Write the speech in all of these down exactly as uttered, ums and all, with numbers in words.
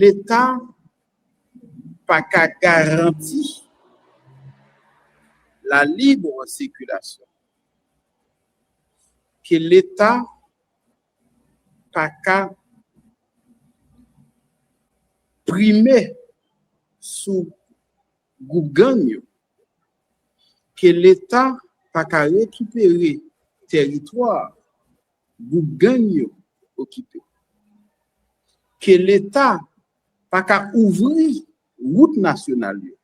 Leta pa ka garanti la libre circulation, ke Leta pa ka prime sou gwoup gang yo, ke Leta pa ka rekipere tèritwa gwoup gang yo okipe, ke Leta pa ka ouvri wout nasyonal yo,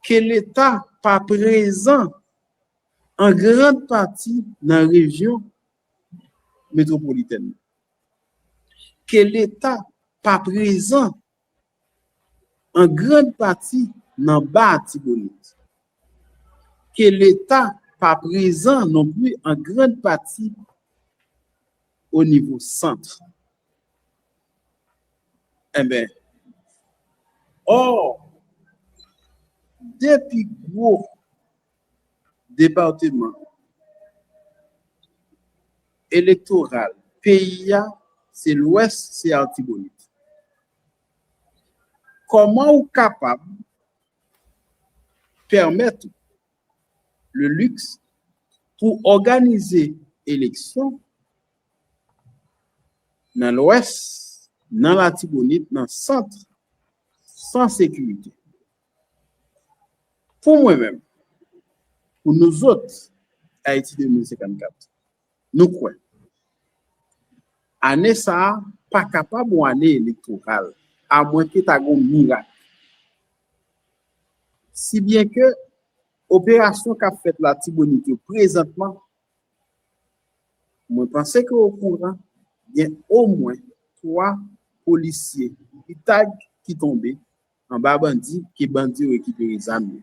ke Leta pa prezan an grand pati nan rejyon metwopolitèn nan, ke Leta pa prezan an grand pati nan Ba Latibonit, ke Leta pa prezan non pli an grand pati o nivo sant. Enben, ò, de pi gwo depatman elektoral peyi a, se Lwès, se Latibonit. Kòman ou kapab pèmèt ou le luxe pou òganize eleksyon nan Lwès, nan Latibonit, nan sant, san sekirite? Pou mwen menm, pou nou zòt, Ayiti de mil senkannkat, nou kwè ane sa a pa kapab yon ane elektoral, amwenke ta gen yon mirak. Si byen ke operasyon k ap fèt Latibonit yo prezantman, mwen panse ke okouran gen omwen twa polisye UTAG ki tonbe anba bandi, ke bandi yo rekipere zam yo.